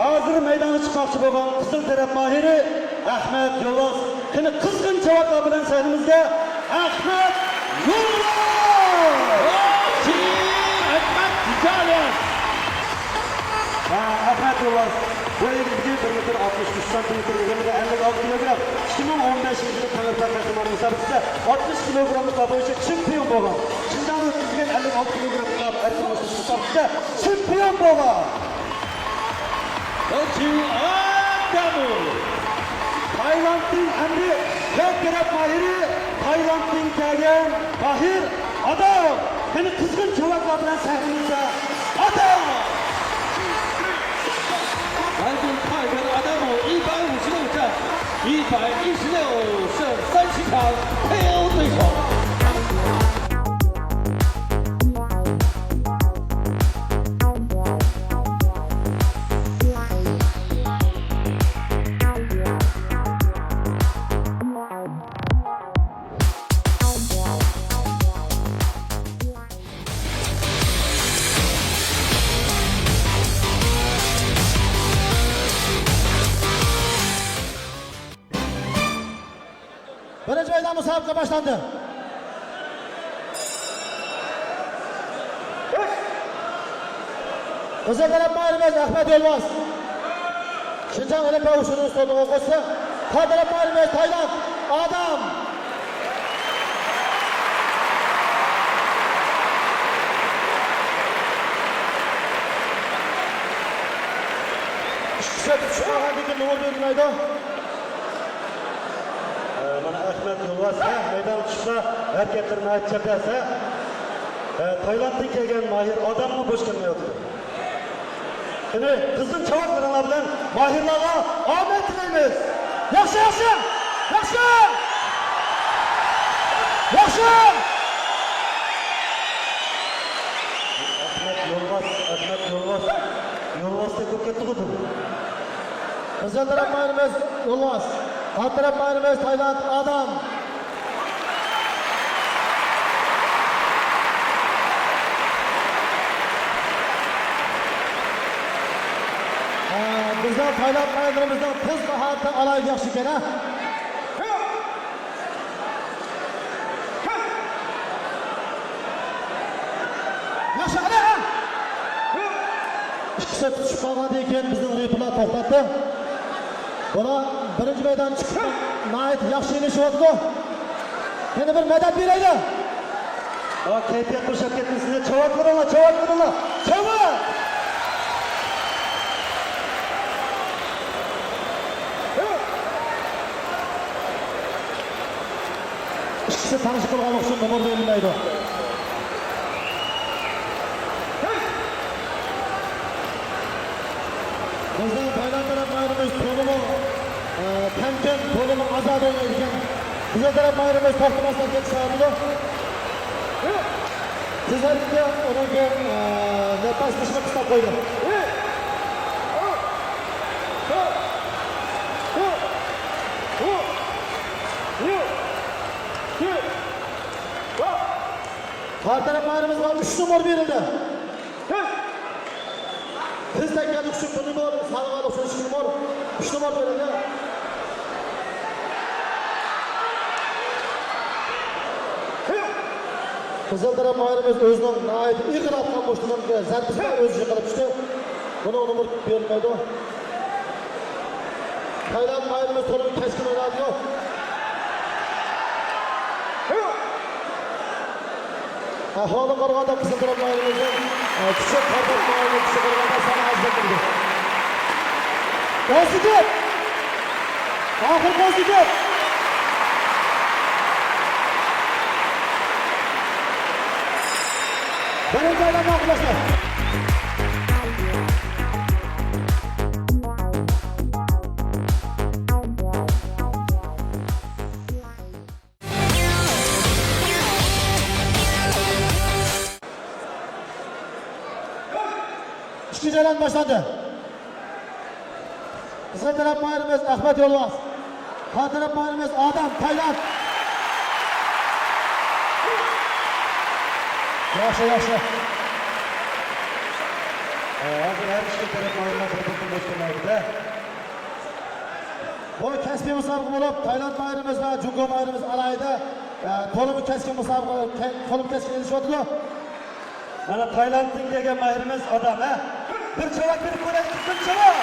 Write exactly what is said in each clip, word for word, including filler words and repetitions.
ھازىر مەيدانغا چىقماقچى بولغان قىزىل تەرەپ ماھىرى ئەخمەت يولۋاس. قېنى، قىزغىن چاۋاكلار بىلەن سەھنىمىزگە ئەخمەت يولۋاس! ئەخمەت يولۋاس. ھە، ئەخمەت يولۋاس. بۇ ئېگىزلىكى بىر مېتىر ئاتمىش ئۈچ سانتىمېتىر، ئېغىرلىقى ئەللىك ئالتە كىلوگرام. ئىككى مىڭ ئون بەشىنچى يىلى تەڭرىتاغ قەھرىمانى مۇسابىقىسىدە ئاتمىش كىلوگراملىقلار بويىچە چېمپىيون بولغان. شىنجاڭدا ئۆتكۈزۈلگەن ئەللىك ئالتە كىلوگراملىق ئەركىن ئۇرۇش مۇسابىقىسىدە چېمپىيون بولغان. تايلاندتىن ئەمدى كۆك تەرەپ ماھىرى، تايلاندتىن كەلگەن ماھىر ئادام. قېنى، قىزغىن چاۋاكلار بىلەن سەھنىمىزدە ئادام. 来自泰国的阿达姆，一百五十六磅，一百一十六胜三十场，K O 对手。 بىرىنچى مەيدان مۇسابىقە باشلاندى. قىزىل تەرەپ ماھىرىمىز ئەخمەت يولۋاس، شىنجاڭ ئولىمپىيا ئويۇنلىرى ئوقۇتقۇچىسى. قارا تەرەپ ماھىرىمىز تايلاند ئادام. ئىككىسى چۈشۈپ قالغاندىن كېيىن نومۇر بېرىلمەيدۇ. ئە، مانا ئەخمەت يولۋاس، ھە، مەيدانغا چىقسا، ھەرىكەتلىرى ناھايىتى چەبدەس، ھە. ئە، تايلاندتىن كەلگەن ماھىر ئاداممۇ بوش كەلمەيۋاتىدۇ. قېنى، قىزغىن چاۋاكلىرىڭلار بىلەن ماھىرلارغا ئامەت تىلەيمىز. ياخشى، ياخشى! ياخشى! ياخشى! ئەخمەت يولۋاس، ئەخمەت يولۋاس. يولۋاستەك بولۇپ كەتتىغۇ بۇ. قىزىل تەرەپ ماھىرىمىز يولۋاس، قارا تەرەپ ماھىرىمىز تايلاند ئادام. ئە، بىزنىڭ تايلاند ماھىرلىرىمىزنىڭ تېز ماھارىتى ئالاھىدە ياخشى ئىكەن، ھە؟ ياخشى، ئەنە، ھە! ئىككىسى تۇتۇشۇپ قالغاندىن كېيىن بىزنىڭ رېفېرىلار توختاتتى. بۇلار بىرىنچى مەيدان چىقىپ ناھايىتى ياخشى ئېلىشىۋاتىدۇ. يەنە بىر مەدەت بېرەيلى. ھا، كەيپىيات بوشاپ كەتمىسىلەر، چاۋاكلىرىڭلار، چاۋاكلىرىڭلار، چاۋاك! ئىككىسى تەڭشى قىلغانلىقى ئۈچۈن نومۇر بېرىلمەيدۇ. بىزنىڭ تايلاند تەرەپ ماھىرىمىز تولىمۇ، ئە، تەمكىن، تولىمۇ ئازادە ئوينايدىكەن. بىزنىڭ تەرەپ ماھىرىمىز توختىماستىن كېتىش قىلىۋاتىدۇ. تېز ھەرىكەتتە ئۇنىڭكى، ئە، نەپەس ئېلىشىنى قىستاپ قويدى. قارا تەرەپ ماھىرىمىزغا ئۈچ نومۇر بېرىلدى. تېز تەگكەنلىكى ئۈچۈن بىر نومۇر، سالغانلىقى ئۈچۈن ئىككى نومۇر، ئۈچ نومۇر بېرىلدى. قىزىل تەرەپ ماھىرىمىز ئۆزىنىڭ ناھايىتى ئېغىر ئاتقان مۇشتىنىڭ زەربىسى بىلەن ئۆزى يىقىلىپ چۈشتى. بۇنىڭ نومۇر بېرىلمەيدۇ. تايلاند ماھىرىمىز تولىمۇ كەسكىن ئويناۋاتىدۇ. ئەھۋالىغا قارىغاندا قىزىل تەرەپ ماھىرىمىزنىڭ، ئە، كۈچى، قارا تەرەپ ماھىرىنىڭ كۈچىگە قارىغاندا سەل ئازراق كېتىدۇ. پوزىتىپ! ئاخىر پوزىتىپ! بىرىنچى ئايلانما ئاخىرلاشتى. ئىككىنچى راۋند باشلاندى. قىزىل تەرەپ ماھىرىمىز ئەخمەت يولۋاس. قارا تەرەپ ماھىرىمىز ئادەم، تايلاند. ياخشى، ياخشى. ھازىر ھەر ئىككى تەرەپ ماھىرلار بىر-بىرىدىن باشلىنىۋاتىدۇ. بۇ كەسپىي مۇسابىقە بولۇپ، تايلاند ماھىرىمىز ۋە جۇڭگو ماھىرىمىز ئالاھىدە، ئە، تولىمۇ كەسكىن مۇسابىقە، كە-، تولىمۇ كەسكىن ئېلىشىۋاتىدۇ. مانا تايلاندتىن كەلگەن ماھىرىمىز ئادام، ھە؟ بىر چاۋاك بېرىپ كۆرەيلى، بىر چاۋاك!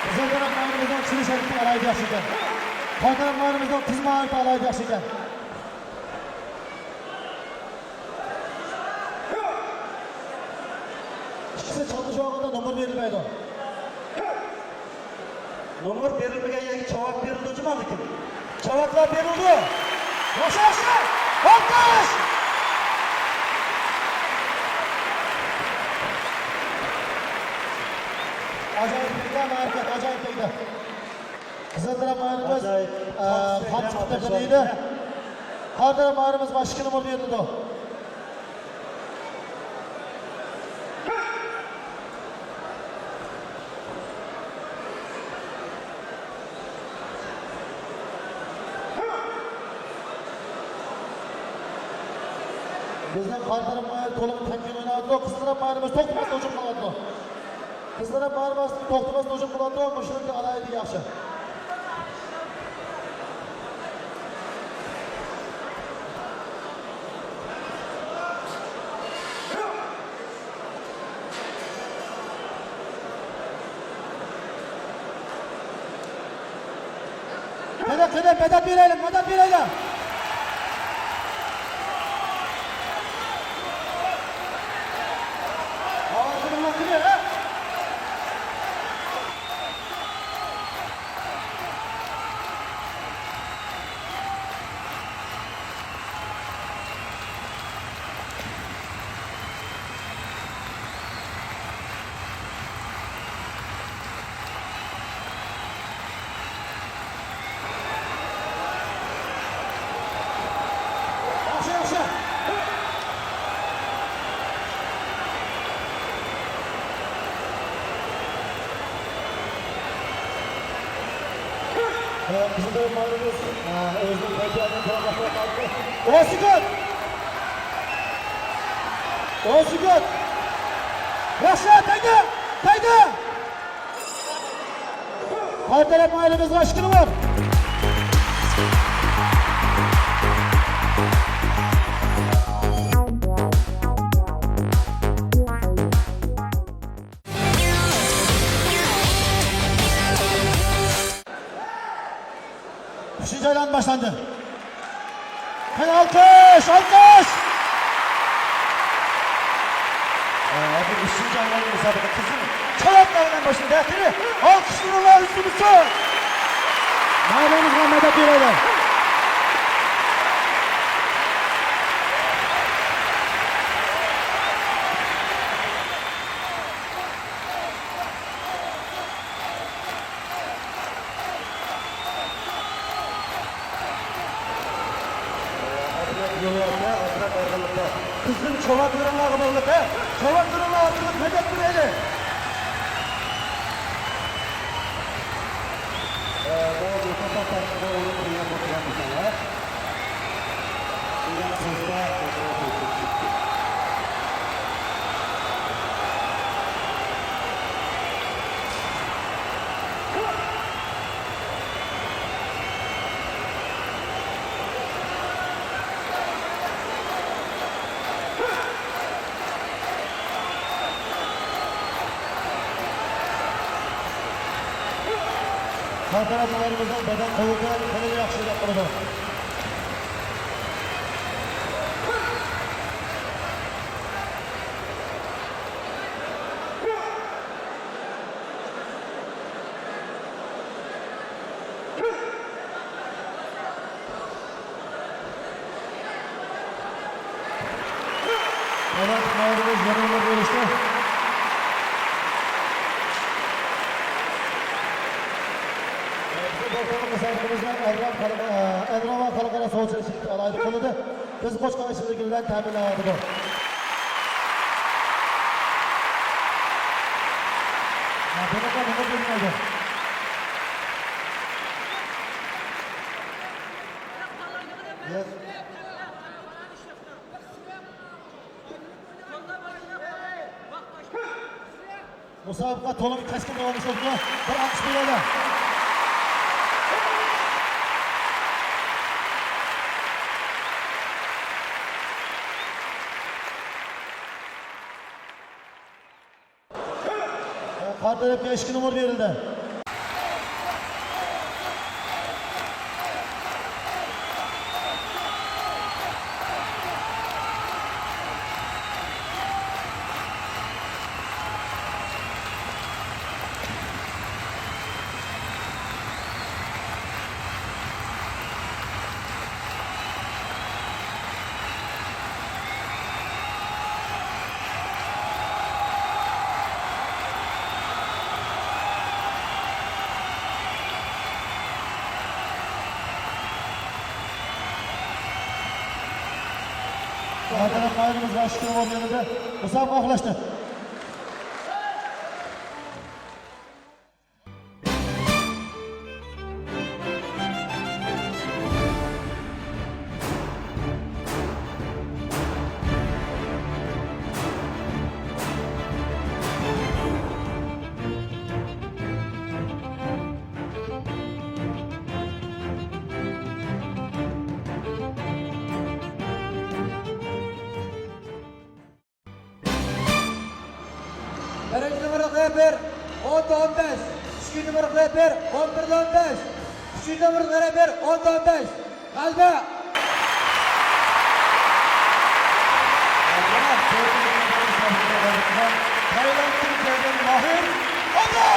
قىزىل تەرەپ ماھىرىمىزنىڭ چىلىش ھەرىكىتى ئالاھىدە ياخشى ئىكەن. قارا تەرەپ ماھىرىمىزنىڭ تىز ماھارىتى ئالاھىدە ياخشى ئىكەن. ئىككىسى چاتىشىۋالغاندا نومۇر بېرىلمەيدۇ. نومۇر بېرىلمىگەن يەرگە چاۋاك بېرىلىدۇ جۇما لېكىن. چاۋاكلار بېرىلىدۇ. ياخشى، ياخشى! ئالقىش! ئاجايىپ تەگدى، مەرىپەت، ئاجايىپ تەگدى. قىزىل تەرەپ ماھىرىمىز، ئاجايىپ. ئە، خان چىقىپ تەبىرلەيدۇ. قارا تەرەپ ماھىرىمىز باشقا نومۇر بېرىلىدۇ. بىزنىڭ قارا تەرەپ ماھىرى تولىمۇ تەمكىن ئويناۋاتىدۇ، قىزىل تەرەپ ماھىرىمىز توختىماستىن ھۇجۇم قىلىۋاتىدۇ. قىزلار بارماستىن توختىماس ھۇجۇم قىلىدۇ، مۇشۇنىڭكى ئالاھىدىلىكى ياخشى. قېنى، قېنى، مەدەت بېرەيلى، مەدەت بېرەيلى. ئاۋازىنى قېنى، ھە؟ بىزنىڭ ماھىرىمىز، ئە، ئۆزىنىڭ پەيتىياتىنى تاماملاپ قالدى. ئون سېكۇنت! ئون سېكۇنت! ياخشى، تەگدى! تەگدى! قارا تەرەپ ماھىرىمىزغا ئىككى نومۇر! ئۈچىنچى ئايلان باشلاندى. قېنى، ئالقىش، ئالقىش! ھازىر ئۈچىنچى ئايلان مۇسابىقە قىزغىن چاۋاكلار بىلەن باشلىنىدۇ. قېنى، ئالقىشلىرىڭلار ئۈزۈلمىسۇن! ماھىرىمىزغا مەدەت بېرەيلى! ئەترەت يولۋاستا، ئەترەت ئارقىلىقتا. قىزغىن چاۋاكلىرىڭلارغا باغلىق، ھە؟ چاۋاكلىرىڭلار ئارقىلىق مەدەت بېرەيلى! قارا تەرەپ ماھىرىمىزنىڭ بەدەن قۇۋۋىتى خېلى ياخشى دەپ قارىدۇق. ئانا ماھىرىمىز يەنە بىر ئېرىشتى. بۇ بىر مۇسابىقىمىزنىڭ ئەلرام خەلق-، ئەلرام خەلقئارا سوۋغىسى ئالاھىدە قىلىندى. بىز قوشقان ئىشلىرىمىز بىلەن تەمىنلەۋاتىدۇ. ھە، بۇنىڭغا نېمە دېمەيدۇ؟ ياق. مۇسابىقە تولىمۇ كەسكىن داۋاملىشىۋاتىدۇ. بىر ئالقىش بېرەيلى. قارا تەرەپكە ئىككى نومۇر بېرىلدى. مۇسابىقە ئاخىرلاشتى. بىرىنچى نومۇرلۇق رېپېر، ئوندا ئون بەش. ئىككىنچى نومۇرلۇق رېپېر، ئون بىردە ئون بەش. ئۈچىنچى نومۇرلۇق رېپېر، ئوندا ئون بەش. غەلىبە! تايلاندتىن كەلگەن ماھىر ئابدۇ!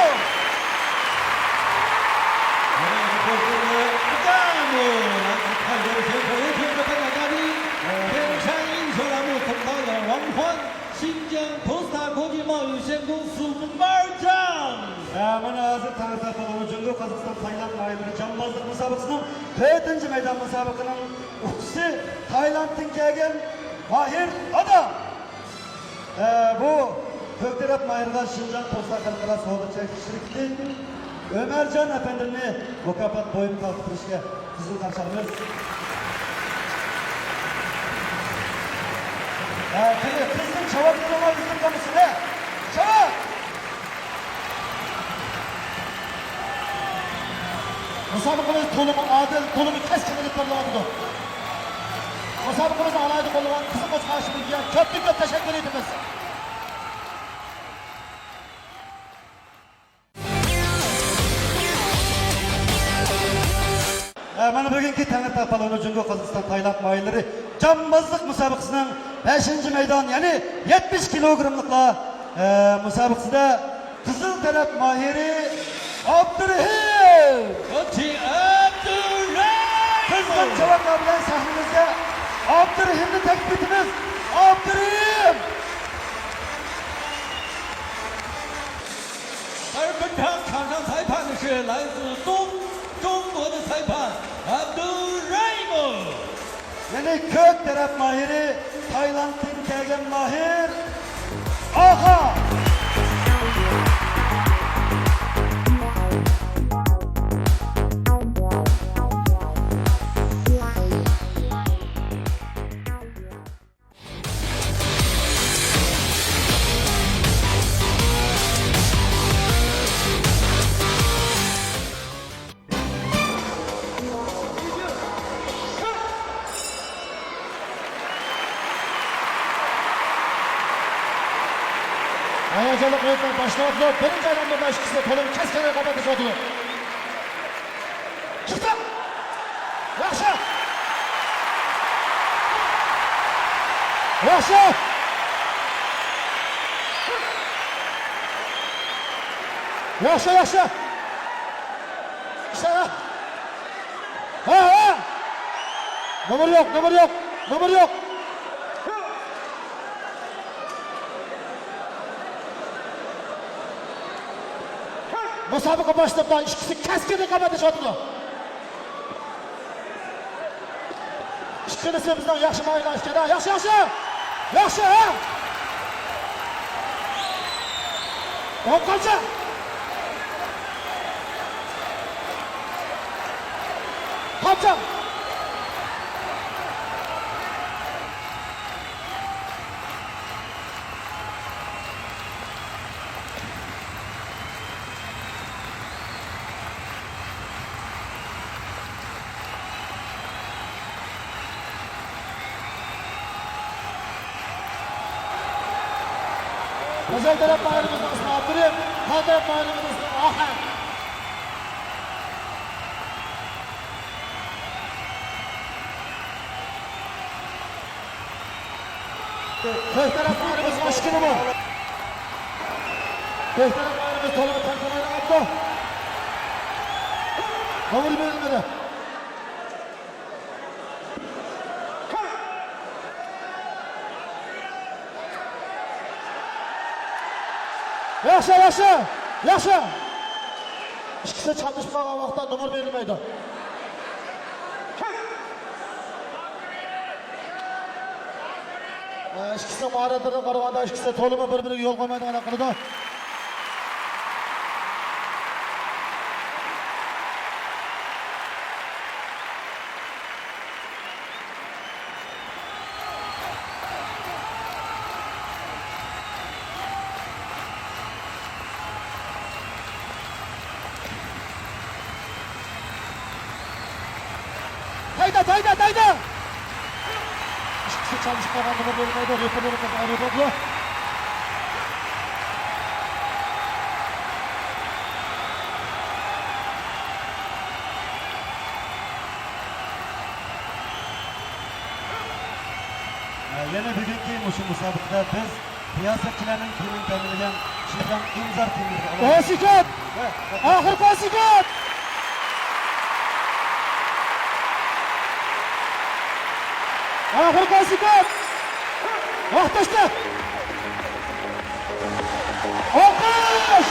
شىنجاڭ پوستا كوجىما يۈسەنگۇ سۇلمارجان. ھە، مانا ھازىر تەڭرىتاغ پالۋانى جۇڭگو، قازاقىستان، تايلاند ناھىيەلىرى جامبازلىق مۇسابىقىسىنىڭ تۆتىنچى مەيدان مۇسابىقىنىڭ ئۇتقۇچىسى تايلاندتىن كەلگەن ماھىر دادا. ھە، بۇ كۆك تەرەپ ماھىرغا شىنجاڭ پوستا خەلقئارا سودا چەكلىك شىركىتى ئۆمەرجان ئەپەندىمنى مۇكاپات بۇيۇمى تارقىتىپ بېرىشكە قىزغىن قارشى ئالىمىز. ھە، قېنى، قىزغىن چاۋاك بېرىڭلار بىزنىڭ كومىسسىيەگە. چاۋاك! مۇسابىقىمىز تولىمۇ ئادىل، تولىمۇ كەسكىن ئېلىپ بېرىلىۋاتىدۇ. مۇسابىقىمىزنى ئالاھىدە قوللىغان قىزىل قوچقار ھاشىمىگە كۆپتىن كۆپ تەشەككۈر ئېيتىمىز. ئە، مانا بۈگۈنكى تەڭرىتاغ پالۋانى جۇڭگو، قازاقىستان، تايلاند ماھىرلىرى جامبازلىق مۇسابىقىسىنىڭ بەشىنچى مەيدان، يەنى يەتمىش كىلوگراملىقلار، ئە، مۇسابىقىسىدە قىزىل تەرەپ ماھىرى ئابدۇرېھىم. قىزغىن چاۋاكلار بىلەن سەھنىمىزگە ئابدۇرېھىمنى تەكلىپ ئېتىمىز. ئابدۇرېھىم! 而本场场上裁判是来自东中国的裁判 Abdul Rahim. يەنى كۆك تەرەپ ماھىرى تايلاندتىن كەلگەن ماھىر ئاخا. ھاياجانلىق ئويۇنلار باشلىنىۋاتىدۇ. بىرىنچى ئايلانما باشقىسى تولىمۇ كەسكىن رىقابەتلىشىۋاتىدۇ. چىقتى! ياخشى! ياخشى! ياخشى، ياخشى! ئىشلەڭلار! ھە، ھە! نومۇر يوق، نومۇر يوق، نومۇر يوق! مۇسابىقە باشلىنىپلا ئىككىسى كەسكىن رىقابەتلىشىۋاتىدۇ. شۇنىسى بىزنىڭ ياخشى مايلار ئىكەن، ھە؟ ياخشى، ياخشى! ياخشى، ھە؟ ئوڭ قانچە؟ قانچە؟ قىزىل تەرەپ ماھىرىمىزنىڭ ئىسمى ئابدۇرېھىم، قارا تەرەپ ماھىرىمىزنىڭ ئىسمى ئاخەن. كۆك تەرەپ ماھىرىمىزنىڭ ئىككى نومۇر. كۆك تەرەپ ماھىرىمىز تولىمۇ تەنتەنىلىك ئاتتى. نومۇر بېرىلمىدى. ياخشى، ياخشى، ياخشى. ئىككىسى چاپلىشىپ قالغان ۋاقىتتا نومۇر بېرىلمەيدۇ. ئىككىسىنىڭ ماھارەتلىرىگە قارىغاندا، ئىككىسى تولىمۇ بىر-بىرىگە يول قويمايدىغاندەك قىلىدۇ. تايدا، تايدا، تايدا! ئىككىسى چالىشىپ قالغان نومۇر بولمايدۇ، رېپېرلىرىمىز ئايرىلىدۇ. يەنە بۈگۈنكى مۇشۇ مۇسابىقىدە بىز رىياسەتچىلەرنىڭ كىيىمىنى تەمىنلىگەن شىنجاڭ ئىمزار تېمىمىزغا ئالايلۇق. ئون سېكۇنت! ئاخىرقى ئون سېكۇنت! ئاخىرقى ئون سېكۇنت! ۋاقىت ئاشتى! ئالقىش!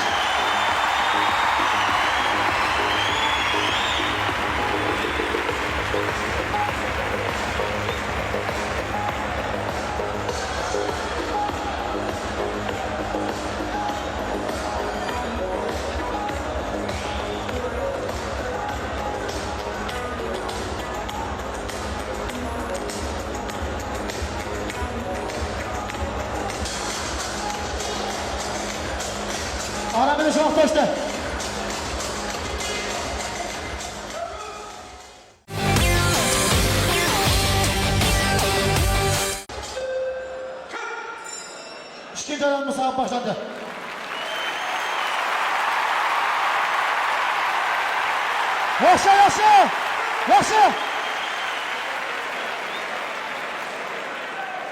ئارام ئېلىش ۋاقتى ئاشتى. ئىككىنچى راۋند مۇسابىقە باشلاندى. ياخشى، ياخشى، ياخشى.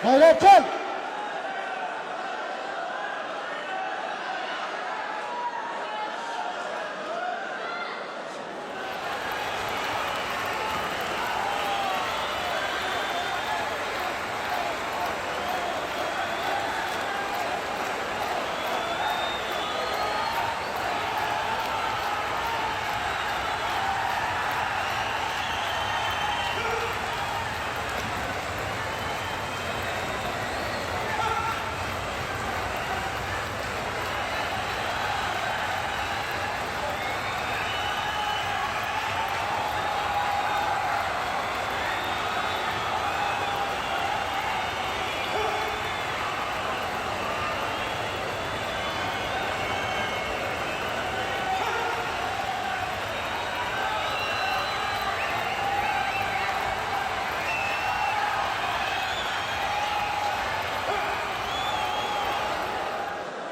غەيرەت، كەل.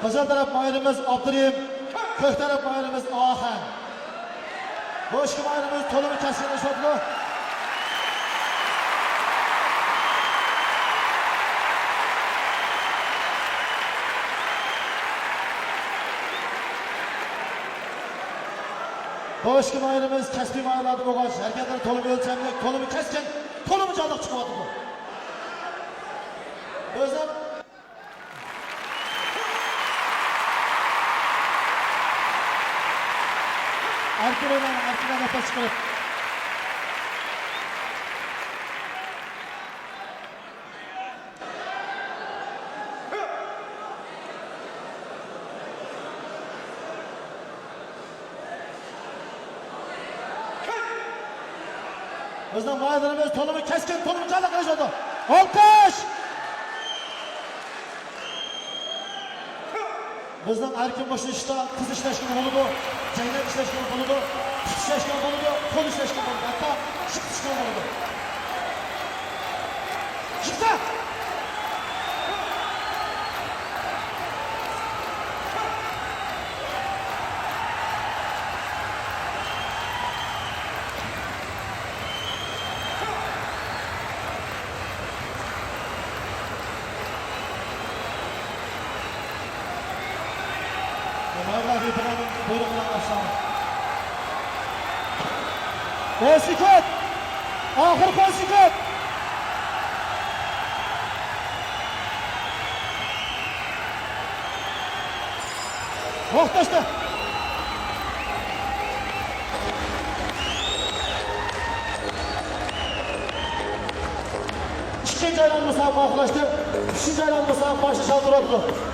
قىزىل تەرەپ ماھىرىمىز ئابدۇرېھىم، كۆك تەرەپ ماھىرىمىز ئاخەن. بۇ ئىككى ماھىرىمىز تولىمۇ كەسكىنلىشىۋاتىدۇ. بۇ ئىككى ماھىرىمىز كەسپىي ماھىرلاردىن بولغاچ، ھەرىكەتلىرى تولىمۇ ئۆلچەملىك، تولىمۇ كەسكىن، تولىمۇ جانلىق چىقىۋاتىدۇ. ئۆزۈم ئەركىن ئويناڭ، ئەركىن نەپەس چىقىرىپ. بىزنىڭ ماھىرلىرىمىز تولىمۇ كەسكىن، تولىمۇ جانلىق ئىشلىتىدۇ. ئالقىش! بىزنىڭ ئەركىن بوشىشىشتا تېز ئىشلەشكە بولىدۇ، جەڭلەپ ئىشلەشكە بولىدۇ، تىك ئىشلەشكە بولىدۇ، قول ئىشلەشكە بولىدۇ، ھەتتا ئىشقا چۈشكە بولىدۇ. چىقسا! ئون سېكۇنت! ئاخىرقى ئون سېكۇنت! ۋاقىت ئاشتى! ئىككىنچى ئايلانما مۇسابىقە ئاخىرلاشتى. ئۈچىنچى ئايلانما مۇسابىقە باشلىنىش ئالدىدا تۇرۇۋاتىدۇ.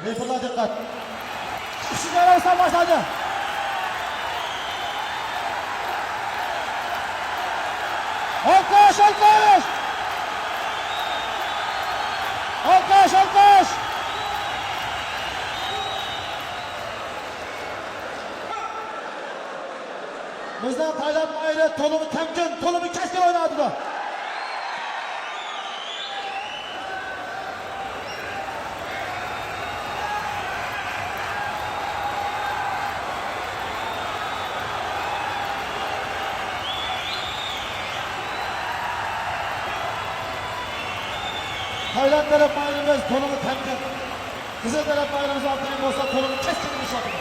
رېفېرلار دىققەت! ئۈچىنچى ئايلانما باشلاندى. ئالقىش، ئالقىش! ئالقىش، ئالقىش! بىزنىڭ تايلاند ماھىرى تولىمۇ تەمكىن، تولىمۇ كەسكىن ئويناۋاتىدۇ. تايلاند تەرەپ ماھىرىمىز تولىمۇ تەمكىن. قىزىل تەرەپ ماھىرىمىز ئابدۇرېھىم بولسا قولىنى كەسكىن ئىشلىتىدۇ.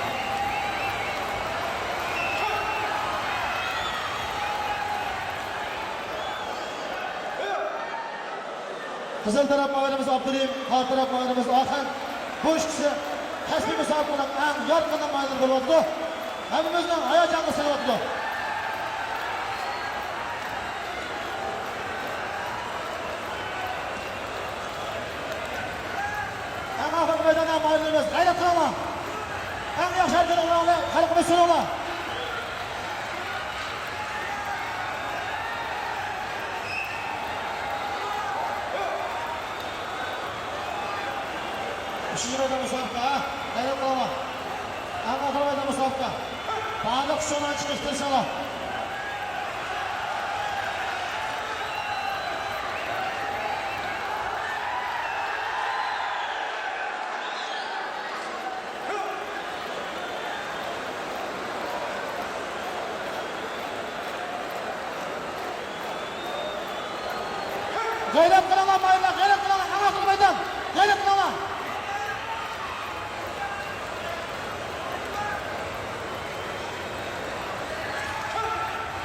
قىزىل تەرەپ ماھىرىمىز ئابدۇرېھىم، قارا تەرەپ ماھىرىمىز ئاخەن. بۇ ئىككىسى كەسپىي مۇسابىقىنىڭ ئەڭ يارقىن ماھىرلىرى بولۇۋاتىدۇ. ھەممىمىزنىڭ ھاياجانغا سېلىۋاتىدۇ. ئەڭ ئاخىرقى مەيداندا ماھىرلىرىمىز، غەيرەت قىلىڭلار! ئەڭ ياخشى ھەرىكەت قىلىڭلار، خەلقىمىز سۆيۈڭلار! ئۈچىنچى مەيدان مۇسابىقە، غەيرەت قىلىڭلار! ئەڭ ئاخىرقى مەيدان مۇسابىقە! بارلىق كۈچۈڭلارنى چىقىرىشقا تىرىشىڭلار! غەيرەت قىلىڭلار، ماھىرلار، غەيرەت قىلىڭلار، ئەڭ ئاخىرقى مەيدان، غەيرەت قىلىڭلار.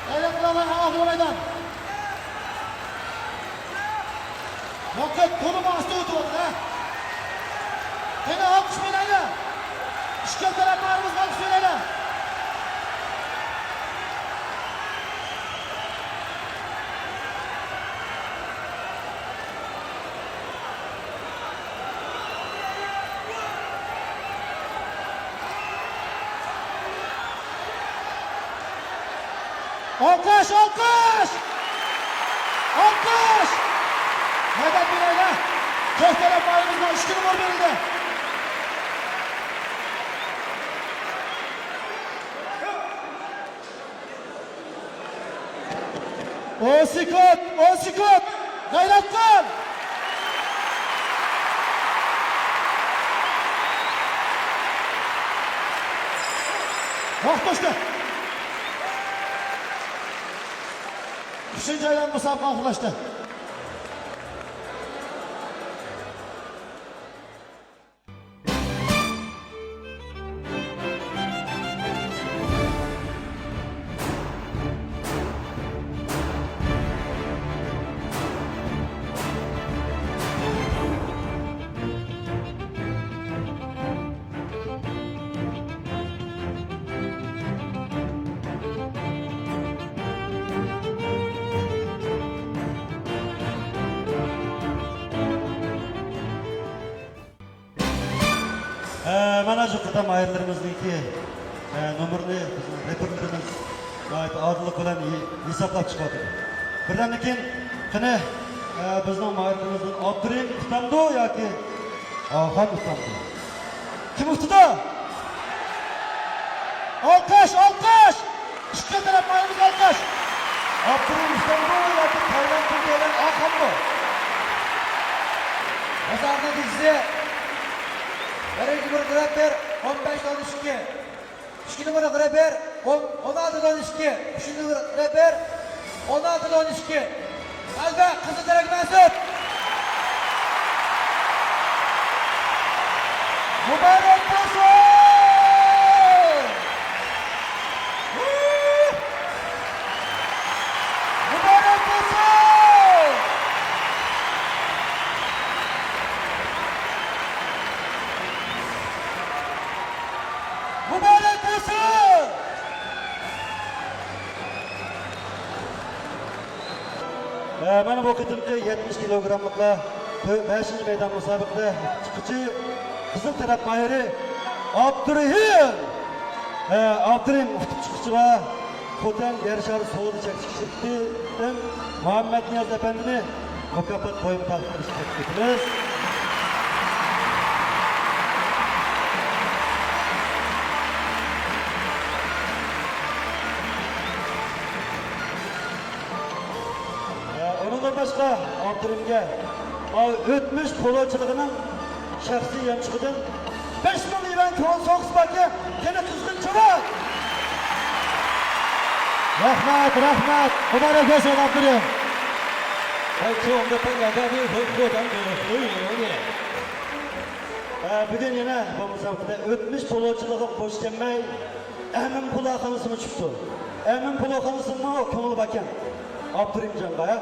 غەيرەت قىلىڭلار، ئەڭ ئاخىرقى مەيدان. ۋاقىت تولىمۇ ئاستا ئۆتۈۋاتىدۇ، ھە. قېنى، ئالقىش بېرەيلى. ئىككى تەرەپ ماھىرىمىزغا ئالقىش بېرەيلى. ئالقىش، ئالقىش! ئالقىش! مەدەت بېرەيلى! كۆستەرەپ بايرىمىزغا ئىككى نومۇر بېرىلدى. ئون سېكۇنت، ئون سېكۇنت! غەيرەت قىل! ۋاقىت توشتى. ئۈچىنچى ئايلانما مۇسابىقە ئاخىرلاشتى. ئە، مانا شۇ قېتىم ماھىرلىرىمىزنىڭكى، ئە، نومۇرىنى بىزنىڭ رېپېرلىرىمىز ناھايىتى ئادىللىق بىلەن ھېسابلاپ چىقىۋاتىدۇ. بىردەمدىن كېيىن، قېنى، ئە، بىزنىڭ ماھىرلىرىمىزدىن ئابدۇرېھىم ئۇتامدۇ ياكى ئاخان ئۇتامدۇ؟ كىم ئۇتىدۇ؟ ئالقىش، ئالقىش! ئىككى تەرەپ ماھىرىمىز ئالقىش! ئابدۇرېھىم ئۇتامدۇ ياكى تايلاندتىن كەلگەن ئاخانمۇ؟ مۇسابىقە نەتىجىسى، بىرىنچى نومۇر رېپېر ئون بەش ئون ئىككى. ئىككى نومۇر رېپېر ئون، ئون ئالتە ئون ئىككى. ئۈچىنچى نومۇر رېپېر ئون ئالتە ئون ئىككى. غەلىبە قىزىل تەرەپكە مەنسۇپ. مۇبارەك بولسۇن! مۇبارەك بولسۇن! مۇبارەك بولسۇن! ئە، مانا بۇ قېتىمقى يەتمىش كىلوگراملىقلار تۆ-، بەشىنچى مەيدان مۇسابىقىدە ئۇتۇپ چىققۇچى قىزىل تەرەپ ماھىرى ئابدۇرېھىم. ئە، ئابدۇرېھىم ئۇتۇپ چىققۇچىغا خوتەن يەر شارى سودا چەكلىك شىركىتىدىن مۇھەممەتنىياز ئەپەندىنى مۇكاپات بۇيۇمى تارقىتىشنى تەكلىپ ئېتىمىز. ئۇنىڭدىن باشقا، ئابدۇرېھىمگە ئۆتمۈش پولوچىلىقىنىڭ شەخسىي يانچۇقىدىن بەش مىڭ يۈەن كۆڭۈل سوۋغىسى باركەن. قېنى، قىزغىن چاۋاك! رەھمەت، رەھمەت! مۇبارەك بولسۇن، ئابدۇرېھىم! ئە، بۈگۈن يەنە بۇ مۇسابىقىدە ئۆتمۈش پولوچىلىقىغا قوش كەلمەي، ئەمىن پۇلاخانىسىمۇ چىقتى. ئەمىن پۇلاخانىسىمۇ كۆڭلى باركەن ئابدۇرېھىمجانغا.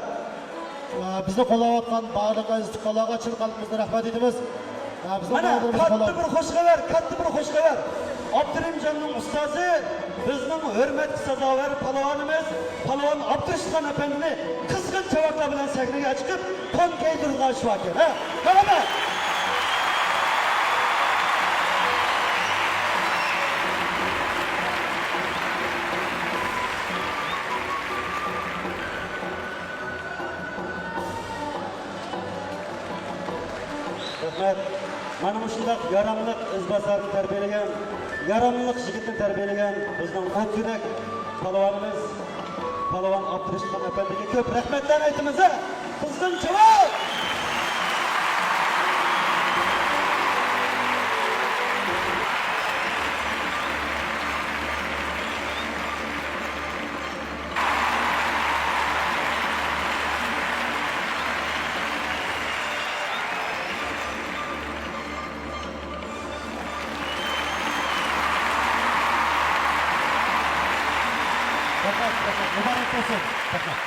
ئە، بىزنى قوللاۋاتقان بارلىق ئەزىز تۇغقانلارغا چىن قەلبىمىزدىن رەھمەت ئېيتىمىز. ئە، بىزنىڭ مانا، بارلىقىمىزنى كاتتا قوللاپ بىر خۇش خەۋەر، كاتتا بىر خۇش خەۋەر. ئابدۇرېھىمجاننىڭ ئۇستازى، بىزنىڭ ھۆرمەتكە سازاۋەر پالۋانىمىز، پالۋان ئابدۇرېشىتخان ئەپەندىنى قىزغىن چاۋاكلار بىلەن سەھنىگە چىقىپ، تون كىيدۈرىدىغان ئىش باركەن، ھە؟ مانا بۇ! رەھمەت. مانا مۇشۇنداق ياراملىق ئىزباسارنى تەربىيەلىگەن، ياراملىق يىگىتنى تەربىيەلىگەن بىزنىڭ ئوت يۈرەك پالۋانىمىز، پالۋان ئابدۇرېشىتخان ئەپەندىگە كۆپ رەھمەتلەرنى ئېيتىمىز، ھە؟ قىزغىن چاۋاك! رەھمەت، رەھمەت. مۇبارەك بولسۇن. رەھمەت.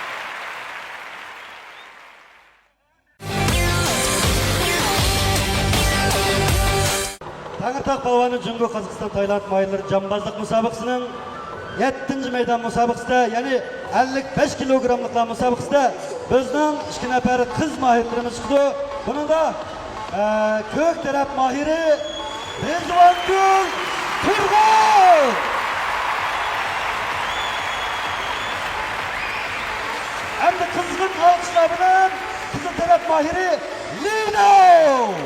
تەڭرىتاغ پالۋانى جۇڭگو قازاقىستان تايلاند ماھىرلىرى جامبازلىق مۇسابىقىسىنىڭ يەتتىنچى مەيدان مۇسابىقىسىدە، يەنى ئەللىك بەش كىلوگراملىقلار مۇسابىقىسىدە بىزنىڭ ئىككى نەپەر قىز ماھىرلىرىمىز چىقىدۇ. بۇنىڭدا، ئە، كۆك تەرەپ ماھىرى رىزۋانگۈل تۇرغۇن. ئەمدى قىزغىن ئالقىشلار بىلەن قىزىل تەرەپ ماھىرى لىداۋ.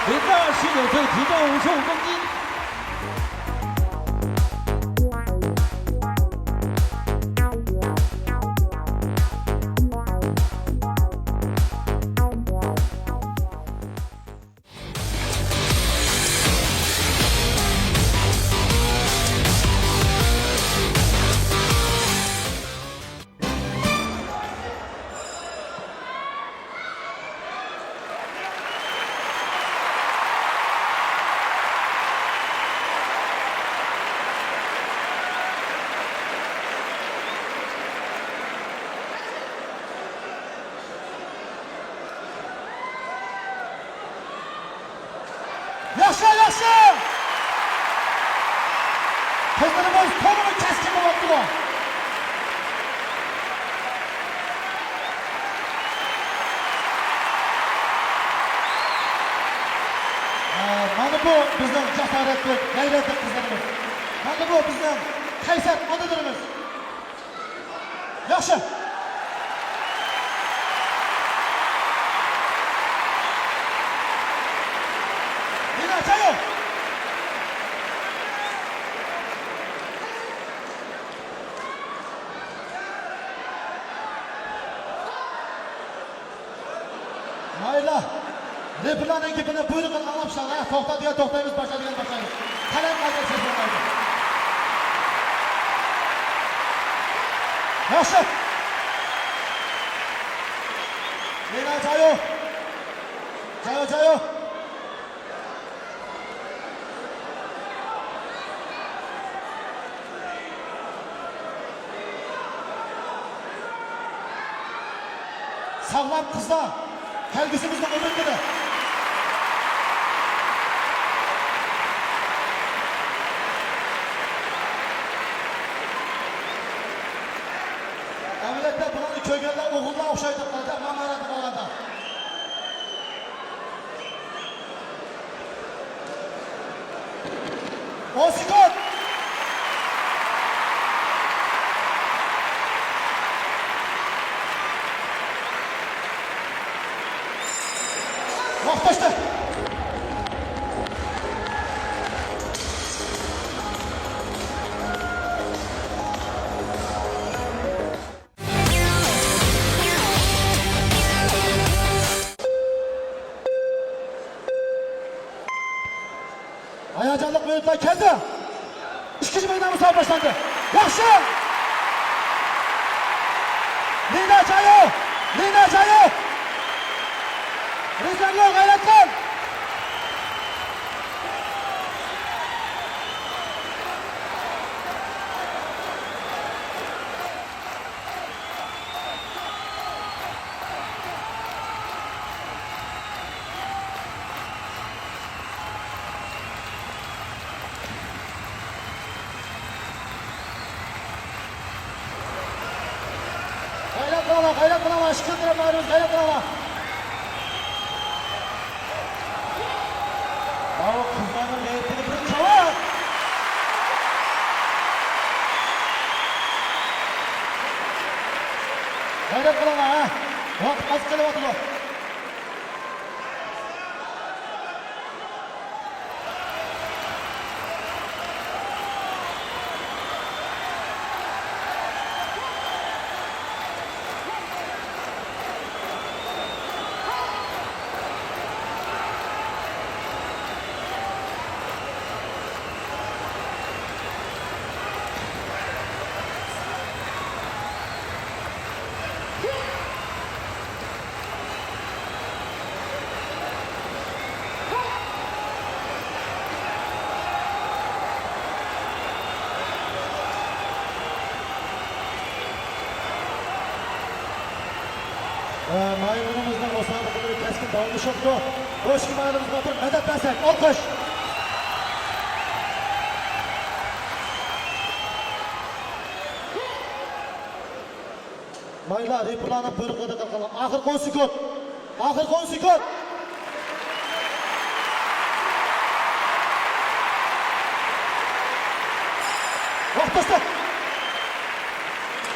林道是有对体重五十五公斤。ياخشى، ياخشى! قىزلىرىمىز تولىمۇ كەسكىن بولۇۋاتىدۇ. ئە، مانا بۇ بىزنىڭ جاسارەتلىك، غەيرەتلىك قىزلىرىمىز. مانا بۇ بىزنىڭ قەيسەر ئانىلىرىمىز. ياخشى. لىنا چايو. مايلا، رېپېرلارنىڭ گېپىنى بۇيرۇقىنى ئاڭلاپ شاڭا، توختا دېگەن توختايمىز، باشلا دېگەن باشلايمىز. قەلەم قايتۇرۇپ سۆز بولمايدۇ. ياخشى. لىنا جايو. جايو، جايو. ساغلام قىزلار، كەلگۈسىمىزنىڭ ئۈمىدلىرى. ئەمەلىيەتتە بۇلارنى كۆرگەنلەر ئوغۇللار ئوخشايدۇ، قىلدى، ماڭا قارىغاندا. ئون سېكۇنت. ۋاقىت ئاشتى. ھاياجانلىق مىنۇتلار كەلدى. ئىككىنچى مەيدان مۇسابىقە باشلاندى. ياخشى! لىنا جايو! لىنا جايو! رىزەنلو غەيرەتلەن! غەيرەت قىلىڭلار، غەيرەت قىلىڭلار، ئىككى تەرەپ مۇھەررىرىمىز، غەيرەت قىلىڭلار. ماۋۇ قىزلارنىڭ غەيرىتىگە بىر چاۋاك! غەيرەت قىلىڭلار، ھە! ۋاقىت ئاز قېلىۋاتىدۇ. مايمۇنىمىزنىڭ مۇسابىقىلىرى كەسكىن داۋاملىشىۋاتىدۇ. بۇ ئىككى مايمۇنىمىزغا بىر مەدەت بەرسەك، ئالقىش! مايلا رېپېرلارنىڭ بۇيرۇقىغا دىققەت قىلىڭ. ئاخىرقى ئون سېكۇنت. ئاخىرقى ئون سېكۇنت. ۋاقىت توشتى.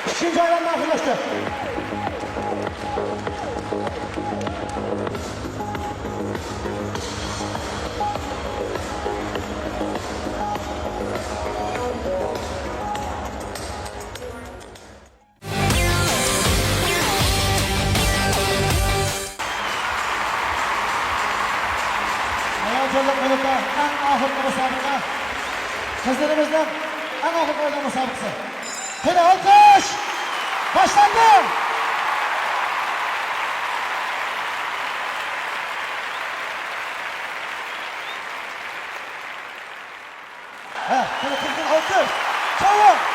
ئىككىنچى ئايلانما ئاخىرلاشتى. ھاياجانلىق مىنۇتتا ئەڭ ئاخىرقى مۇسابىقە. قىزلىرىمىزنىڭ ئەڭ ئاخىرقى ئايلانما مۇسابىقىسى. قېنى، ئالقىش! باشلاندى! ھە، قېنى، قىزغىن ئالقىش! چاۋاك!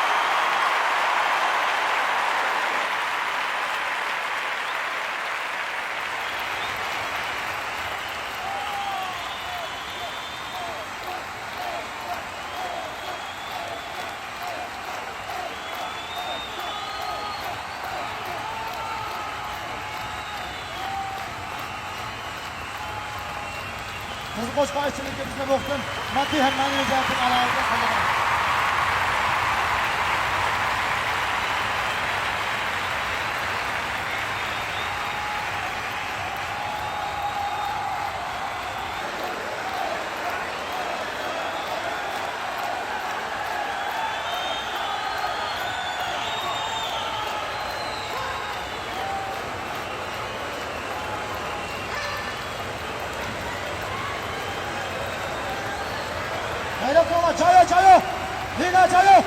قوشقان ئىشچىلىكىمىزنى بۇ قېتىم ماددىي ھەم مەنىۋى جەھەتتىن ئالاھىدە قوللىغان. غەيرەت قىلىڭلار، جايى، جايى! لىنا، جايى!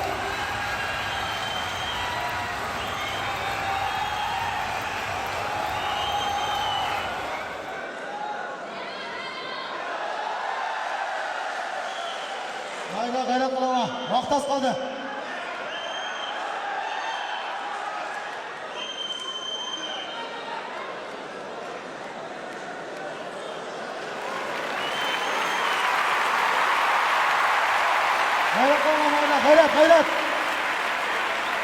ھايدا، غەيرەت قىلىڭلار، ۋاقىت ئاز قالدى. غەيرەت قىلىڭلار، غەيرەت، غەيرەت!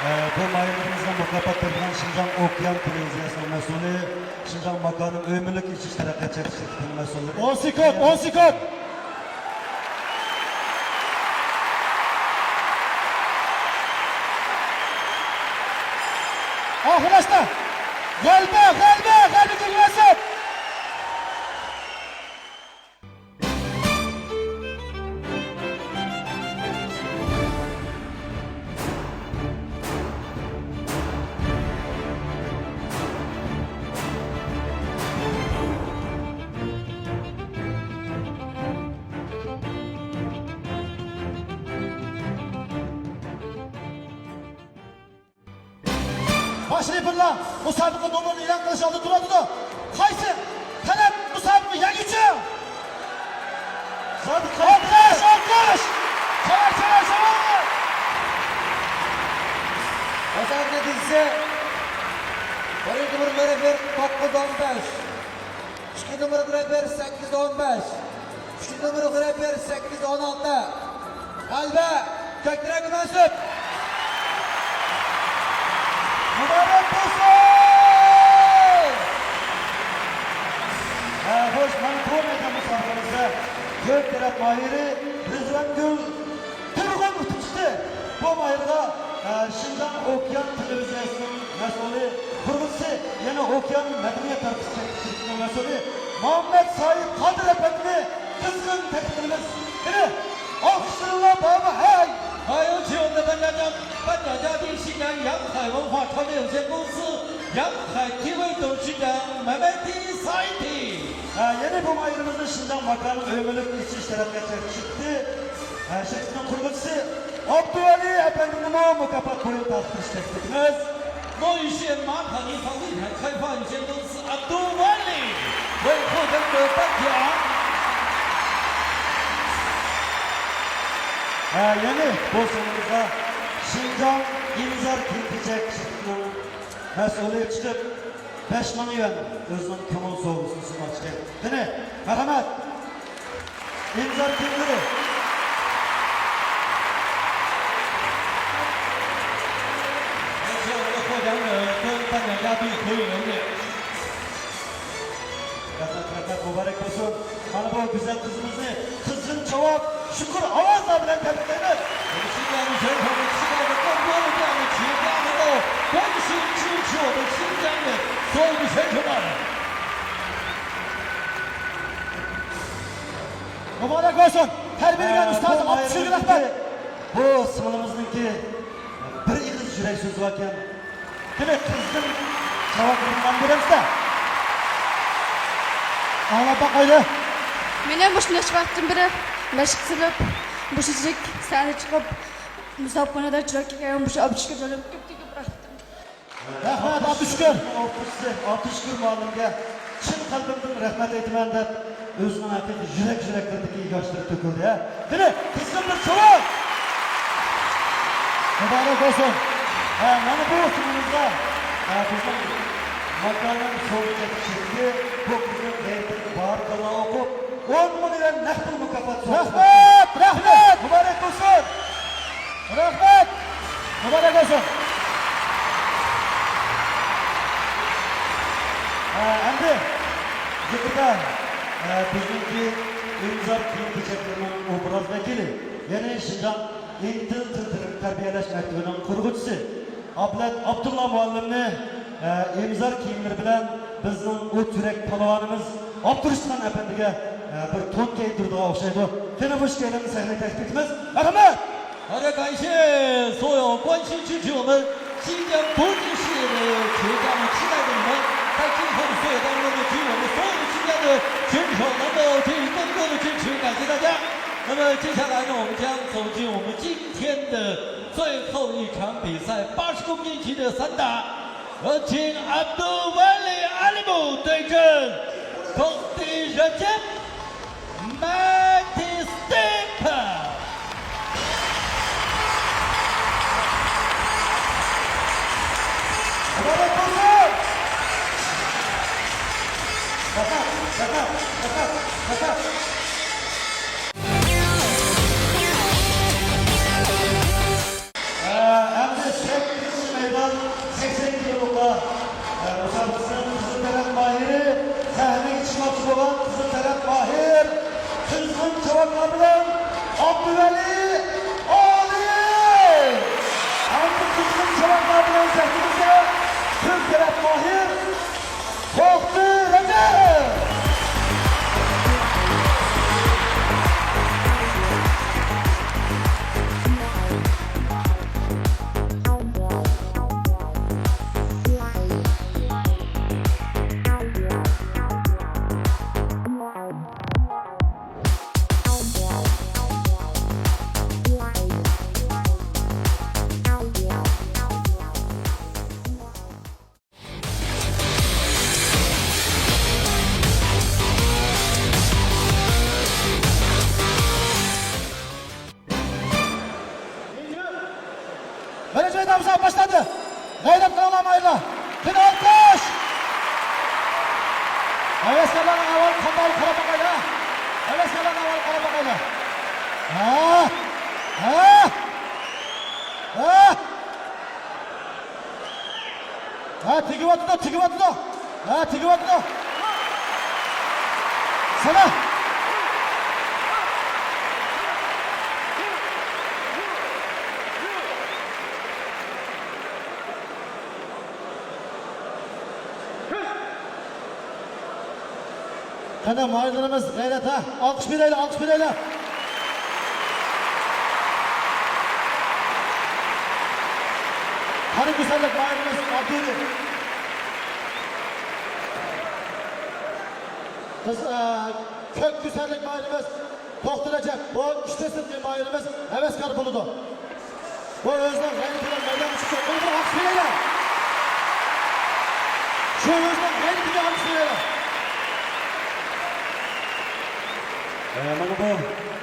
ئە، بۇ ماھىرىمىزنىڭ مۇكاپات تارتىدىغان شىنجاڭ ئوكيان تېلېۋىزىيەسىنىڭ مەسئۇلى، شىنجاڭ ماكانىم ئۆي مۈلۈك ئېچىش تەرەققىيات شىركىتىنىڭ مەسئۇللىرى. ئون سېكۇنت، ئون سېكۇنت! ئاخىرلاشتى! غەلىبە، غەلىبە، غەلىبە كۆرۈنسۇن! باش رېپېرلار مۇسابىقە نومۇرىنى ئېلان قىلىش ئالدىدا تۇرۇۋاتىدۇ. قايسى تەرەپ مۇسابىقە يەڭگۈچى؟ ئالقىش، ئالقىش! چاۋاك، چاۋاك، چاۋاك! مۇسابىقە نەتىجىسى، بىرىنچى نومۇر رېپېر توققۇز ئون بەش. ئىككى نومۇر رېپېر سەككىز ئون بەش. ئۈچ نومۇر رېپېر سەككىز ئون ئالتە. غەلىبە كۆك تەرەپكە مەنسۇپ. مۇبارەك بولسۇن! ھە، خوش، مانا بۇ مەيدان مۇسابىقىمىزدە كۆك تەرەپ ماھىرى رىزۋانگۈل تۇرغۇن ئۇتۇپ چىقتى. بۇ ماھىرغا، ئە، شىنجاڭ ئوكيان تېلېۋىزىيەسىنىڭ مەسئۇلى، قۇرغۇچىسى، يەنە ئوكيان مەدەنىيەت تارقىتىش شىركىتىنىڭ مەسئۇلى مۇھەممەد سايىت قادىر ئەپەندىنى قىزغىن تەبرىكلەيمىز. قېنى، ئالقىشلىرىڭلار بارمۇ؟ ھەي! 还有请我们的颁奖嘉宾，颁奖嘉宾是由阳海文化传媒有限公司阳海 T V 董事长 Mehmet Saiti. ھە، يەنە بۇ ماھىرىمىزنى شىنجاڭ ماكانىم ئۆي مۈلۈك ئېچىش تەرەققىيات شىركىتى، ھە، شىركىتىنىڭ قۇرغۇچىسى ئابدۇۋەلى ئەپەندىنىمۇ مۇكاپات بويىچە تارقىتىش تەكلىپ قىلىمىز. 濉雨雪马塔尼房地产开发有限公司 Abdul Wali 为获得者颁奖。 ھە، يەنە بۇ سىڭلىمىزغا شىنجاڭ ئىنزار كىيىم-كېچەك شىركىتىنىڭ مەسئۇلى چىقىپ، بەش مىڭ يۈەن ئۆزىنىڭ كۆڭۈل سوۋغىسىنى سۇنماقچى. قېنى، مەرھەمەت! ئىنزار كىيىملىرى. 而且我们的获奖者跟颁奖嘉宾合影留念。 رەھمەت، رەھمەت، مۇبارەك بولسۇن. مانا بۇ گۈزەل قىزىمىزنى قىزغىن چاۋاك، شۈكۈر ئاۋازلار بىلەن تەبرىكلەيمىز. 我们新疆的选手们期待着更多的这样的企业家能够关心、支持我们新疆的所有的选手们。 مۇبارەك بولسۇن! تەربىيەلىگەن ئۇستازىم ئابدۇشۈكۈرگە رەھمەت! بۇ سىڭلىمىزنىڭكى بىر ئېغىز يۈرەك سۆزى باركەن. قېنى، قىزدىن چاۋاك بىلەن بېرەمىز-دە. ئاڭلاپ باقايلى. مېنى مۇشۇ نەچچە ۋاقىتتىن بېرى مەشىق سېلىپ، مۇشۇنچىلىك سەھنىگە چىقىپ، مۇسابىقىنى چىرايلىق كەلگەن مۇشۇ ئابدۇشۈكۈر مۇئەللىمگە كۆپتىن كۆپ رەھمىتىم. رەھمەت، ئابدۇشۈكۈر. ئوقۇتقۇچىسى ئابدۇشۈكۈر مۇئەللىمگە چىن قەلبىمدىن رەھمەت ئېيتىمەن دەپ، ئۆزىنىڭ ھەقىقىي يۈرەك يۈرەكلىرىدىكى ياشلىرى تۆكۈلدى، ھە؟ قېنى، قىزغىن بىر چاۋاك! مۇبارەك بولسۇن! ھە، مانا بۇ سىڭلىمىزغا، ھە، بىزنىڭ ماكانىم سوۋغا چېكىشىدىكى بۇ قىزنىڭ غەيرىتىگە بارىكاللا ئوقۇپ، ئون مىڭ يۈەن نەق پۇل مۇكاپات سوۋغىسى. رەھمەت، رەھمەت! مۇبارەك بولسۇن! رەھمەت! مۇبارەك بولسۇن! ھە، ئەمدى يېقىندا، ھە، بىزنىڭكى ئىمزار كىيىم-كېچەكلىرىنىڭ ئوبراز ۋەكىلى، يەنى شىنجاڭ ئىنتىل تىل تەربىيەلەش مەكتىۋىنىڭ قۇرغۇچىسى ئابلەت ئابدۇللا مۇئەللىمنى، ئە، ئىمزار كىيىملىرى بىلەن بىزنىڭ ئوت يۈرەك پالۋانىمىز ئابدۇرۇشتىخان ئەپەندىگە، ئە، بىر تون كىيدۈرىدىغان ئوخشايدۇ. قېنى، مۇشۇ ئىككىيلەننى سەھنىگە تەكلىپ ئېتىمىز. مەرھەمەت! ھەرە كانشې所有关心支持我们新疆国际事业的企业家们、期待着你们在今后的岁月当中呢，给予我们所有的新疆的选手能够进行更多的支持。感谢大家。那么接下来呢，我们将走进我们今天的最后一场比赛，八十公斤级的散打。有请 Abdulwali Alimov 对阵 Tohti Rajab Matistepa. ئەمدى سەككىزىنچى مەيدان، سەكسەن كىلولۇقلار، ئە، مۇسابىقىسىنىڭ قىزىل تەرەپ ماھىرى، سەھنىگە چىقماقچى بولغان قىزىل تەرەپ ماھىر، قىزغىن چاۋاكلار بىلەن ئابدۇۋەلى ئالىي. ئەمدى قىزغىن چاۋاكلار بىلەن سەھنىمىزدە تۈرك تەرەپ ماھىر توختى رەجەپ. بىرىنچى مەيدان مۇسابىقە باشلاندى. غەيرەت قىلىڭلار ماھىرلار. قېنى ئالقىش! ھەۋەسكارلارنىڭ ئەھۋالىغا قانداق قاراپ باقايلى، ھە؟ ھەۋەسكارلارنىڭ ئەھۋالىغا قاراپ باقايلى. ھە؟ ھە؟ ھە؟ ھە، تېگىۋاتىدۇ، تېگىۋاتىدۇ. ھە، تېگىۋاتىدۇ. سانا. قېنى، ماھىرلىرىمىز غەيرەت، ھە؟ ئالقىش بېرەيلى، ئالقىش بېرەيلى. قارا كۆسەرلىك ماھىرىمىز ئابدۇدىن. قىز، ئە، كۆك كۆسەرلىك ماھىرىمىز توختى رەجەپ. بۇ ئۈچ نەسىللىك ماھىرىمىز ھەۋەسكار بولىدۇ. بۇ ئۆزىنىڭ غەيرىتى بىلەن مەيدانغا چىقىپ، بىر ئالقىش بېرەيلى. شۇ ئۆزىنىڭ غەيرىتىگە ئالقىش بېرەيلى. ئە، مانا بۇ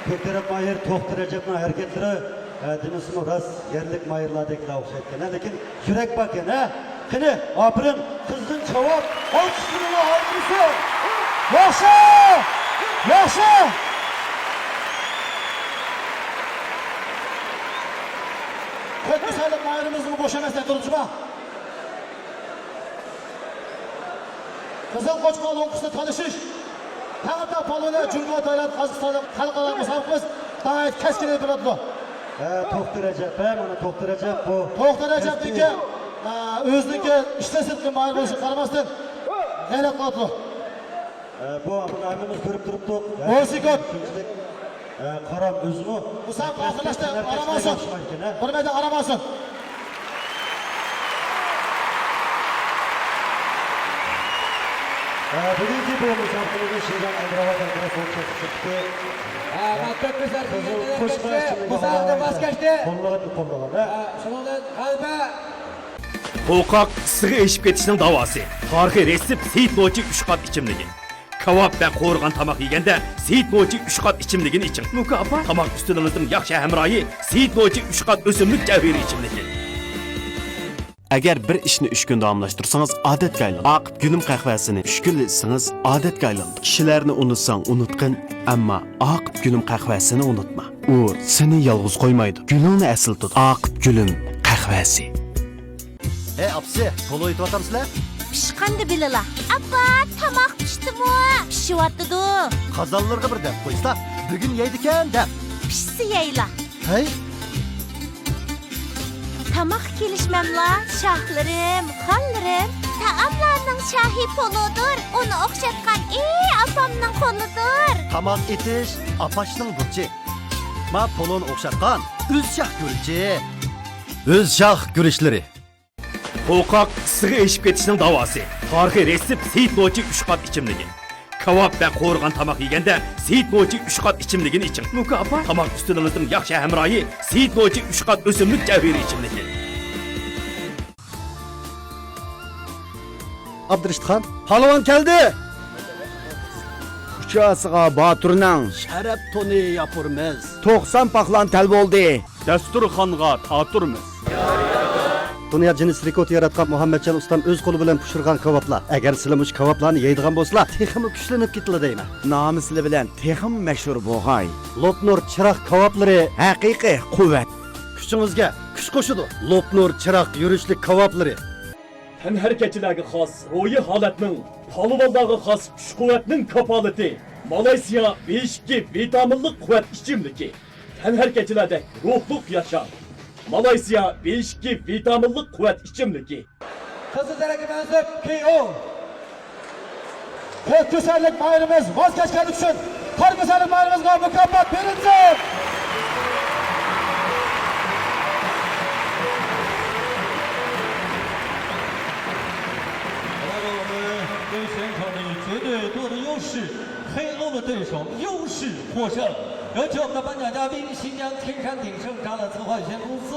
كۆك تەرەپ ماھىر توختى رەجەپنىڭ ھەرىكەتلىرى، ئە، دېمىسىمۇ راست يەرلىك ماھىرلاردەكلا ئوخشايدىكەن، لېكىن يۈرەك باركەن، ھە؟ قېنى، ئاپىرىن، قىزغىن چاۋاك، ئالقىشلىرىڭلار ئايرىلسۇن. ياخشى! ياخشى! كۆك كۆسەرلىك ماھىرىمىزمۇ بوش ئەمەس، تۇرۇپسىما؟ قىزىل قوچقار لوڭقىسىنى تالىشىش. تەڭرىتاغ پالۋىنى جۇڭگوغا تايىنىپ، قازاقىستاندا خەلقئارا مۇسابىقىمىز ناھايىتى كەسكىن ئېلىپ بېرىلىدۇ. ھە، توختى رەجەپ، ھە، مانا توختى رەجەپ بۇ. توختى رەجەپنىڭكى، ئە، ئۆزىنىڭكى ئىشتىن سىرتقى ماھىر بولۇشىغا قارىماستىن، غەيرەت قىلىۋاتىدۇ. ئە، بۇ ھەممىمىز كۆرۈپ تۇرۇپتۇق. ئون سېكۇنت. شۇنچىلىك، ئە، قارام ئۆزىمۇ. مۇسابىقە ئاخىرلاشتى. ئارام ئالسۇن. بىر مەيدان ئارام ئالسۇن. ئە، بۈگۈنكى بۇ مۇسابىقىمىزنى شىنجاڭ ئەمىرئاباد خەلقئارا سودا شەھىرى چېقىپتۇ. ھە، مەن كۆپ قىزلار قىزىل قوشقا ئىچىملىكى مۇسابىقىدىن ۋاز كەچتى. قوللىغان، قوللىغان، ھە؟ ھە، شۇنىڭدىن غەلىبە. قورقاق ئىسسىقى ئېشىپ كېتىشنىڭ داۋاسى. تارىخىي رېتسېپت سېيىت نوچى ئۈچ قات ئىچىملىكى. كاۋاپ ۋە قورۇغان تاماق يېگەندە، سېيىت نوچى ئۈچ قات ئىچىملىكىنى ئىچىڭ. مۇكاپات. تاماق ئۈستىلىڭىزنىڭ ياخشى ھەمراھى، سېيىت نوچى ئۈچ قات ئۆسۈملۈك جەۋھىرى ئىچىملىكى. ئەگەر بىر ئىشنى ئۈچ كۈن داۋاملاشتۇرسىڭىز، ئادەتكە ئايلىنىدۇ. ئاقىپ گۈلۈم قەھۋەسىنى ئۈچ كۈنلا ئىچسىڭىز، ئادەتكە ئايلىنىدۇ. كىشىلەرنى ئۇنتۇساڭ ئۇنتقىن، ئەمما ئاقىپ گۈلۈم قەھۋەسىنى ئۇنتۇما. ئۇ سېنى يالغۇز قويمايدۇ، گۈلۈڭنى ئەسلىتىدۇ. ئاقىپ گۈلۈم قەھۋەسى. ھەي، ئاپىسى، پولو ئېيتىۋاتامسىلەر؟ پىشقاندا بىلىلا. ئاپا، تاماق پىشتىمۇ؟ پىشىۋاتىدۇ. قازانلىرىغا بىر دەپ قويسا، بۈگۈن يەيدىكەن دەپ. پىشسا يەيلا. ھەي؟ تاماققا كېلىشمەملا، شاھلىرىم، خانلىرىم. تائاملارنىڭ شاھى پولۇدۇر، ئۇنى ئوخشاتقان ئى ئاپامنىڭ قولىدۇر. تاماق ئېتىش ئاپاشنىڭ بۇرچى. ما پولۇنى ئوخشاتقان ئۆز شاھ گۈرۈچى. ئۆز شاھ گۈرۈچلىرى. قوقاق ئىسسىقى ئېشىپ كېتىشنىڭ داۋاسى. تارىخىي رېتسېپت سېيىت نوچى ئۈچ قات ئىچىملىكى. كاۋاپ ۋە قورۇغان تاماق يېگەندە سېيىت نوچى ئۈچ قات ئىچىملىكىنى ئىچىڭ. مۇكاپات. تاماق ئۈستىلىڭىزنىڭ ياخشى ھەمراھى سېيىت نوچى ئۈچ قات ئۆسۈملۈك جەۋھىرى ئىچىملىكى. ئابدۇرېشىتخان. پالۋان كەلدى! ئۇچاسىغا باتۇرنىڭ شەرەپ تونى ياپۇرمىز. توقسان پاقلان تەل بولدى. دەستۇرخانغا تاتۇرمىز. دۇنيا جىننېس رېكورت ياراتقان مۇھەممەتجان ئۇستام ئۆز قولى بىلەن پىشۇرغان كاۋاپلار. ئەگەر سىلە مۇشۇ كاۋاپلارنى يەيدىغان بولسىلا، تېخىمۇ كۈچلىنىپ كېتىلا دەيمەن. نامى سىلى بىلەن تېخىمۇ مەشھۇر بوغاي. لوپنۇر چىراغ كاۋاپلىرى ھەقىقىي قۇۋۋەت. كۈچىڭىزگە كۈچ قوشىدۇ. لوپنۇر چىراغ يۈرۈشلۈك كاۋاپلىرى. تەنھەرىكەتچىلەرگە خاس روھىي ھالەتنىڭ، پالۋانلارغا خاس كۈچ-قۇۋۋەتنىڭ كاپالىتى. مالايسىيا بېيىش ئىككى ۋىتامىنلىق قۇۋۋەت ئىچىملىكى. تەنھەرىكەتچىلەردەك روھلۇق ياشاڭ. مالايسىيا بېيىش ئىككى ۋىتامىنلىق قۇۋۋەت ئىچىملىكى. قىزىل تەرەپكە مەنسۇپ كېي ئو. قىز كېسەللىك ماھىرىمىز ۋاز كەچكەنلىكى ئۈچۈن قارا كېسەللىك ماھىرىمىزغا مۇكاپات بېرىلسۇن! Thank you. 有请我们的颁奖嘉宾，新疆天山鼎盛展览策划有限公司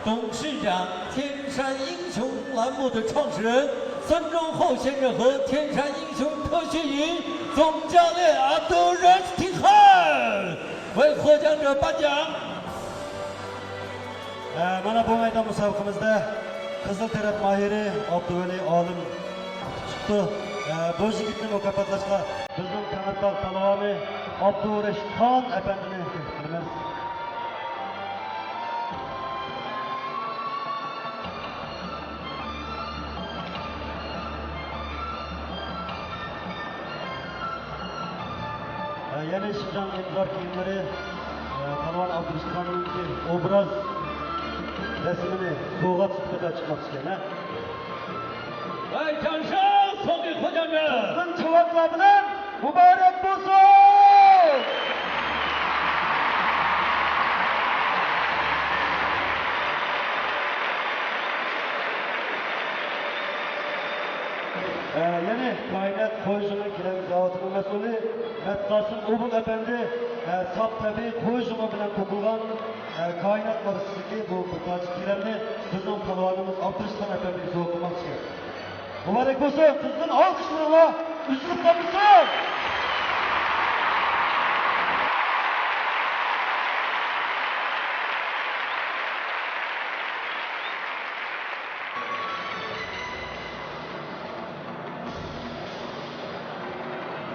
董事长、天山英雄栏目的创始人孙忠厚先生和天山英雄特训营总教练阿杜热什提汗为获奖者颁奖。 ئە، مانا بۇ مەيدان مۇسابىقىمىزدە قىزىل تەرەپ ماھىرى ئابدۇۋەلى ئالىم چىقىپتۇ. ئە، بۇ يىگىتنى مۇكاپاتلاشقا بىزنىڭ تەڭرىتاغ پالۋانى ئابدۇرېشىتخان ئەپەندىنى تەكلىپ قىلىمىز. ئە، يەنە شىنجاڭ ئىنزار كىيىملىرى، ئە، پالۋان ئابدۇرېشىتخاننىڭكى ئوبراز رەسىمىنى سوۋغات سۈپىتىدە چىقماقچى ئىكەن، ھە؟ ۋەي، جاڭشا، سوڭقى خوجامنى! قىزغىن چاۋاكلار بىلەن مۇبارەك بولسۇن! ئە، يەنى كائىنات قوي زېمىن گىلەم زاۋۇتىنىڭ مەسئۇلى مەتقاسىم ئوبۇل ئەپەندى، ئە، ساپ تەبىئىي قوي زېمىن بىلەن توقۇلغان، ئە، كائىنات ماركىسىدىكى بۇ بىر پارچە گىلەمنى بىزنىڭ پالۋانىمىز ئابدۇرېشىتخان ئەپەندىگە سوۋغا قىلماقچى. مۇبارەك بولسۇن! قىزغىن ئالقىشلىرىڭلار ئۈزۈلۈپ قالمىسۇن!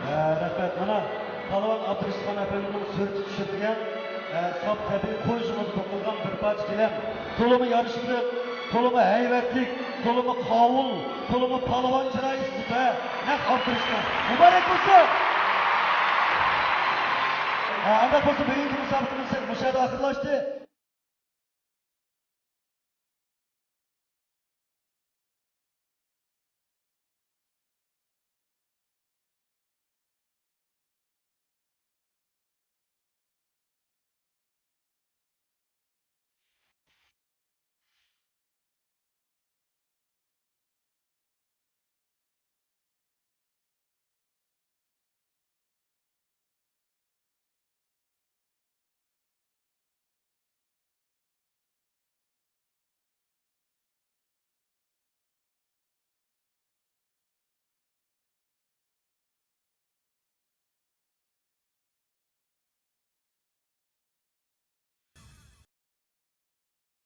ئە، رەھمەت. مانا، پالۋان ئابدۇرېشىتخان ئەپەندىنىڭ سۈرىتى چۈشۈرۈلگەن، ئە، ساپ تەبىئىي قوي زېمىنىدىن توقۇلغان بىر پارچە گىلەم. تولىمۇ يارىشلىق، تولىمۇ ھەيۋەتلىك، تولىمۇ قاۋۇل، تولىمۇ پالۋان چىرايى سۈپە، نەق ئابدۇرېشىتخان. مۇبارەك بولسۇن! ئە، ئانداق بولسا، بۈگۈنكى مۇسابىقىمىز مۇشۇ يەردە ئاخىرلاشتى.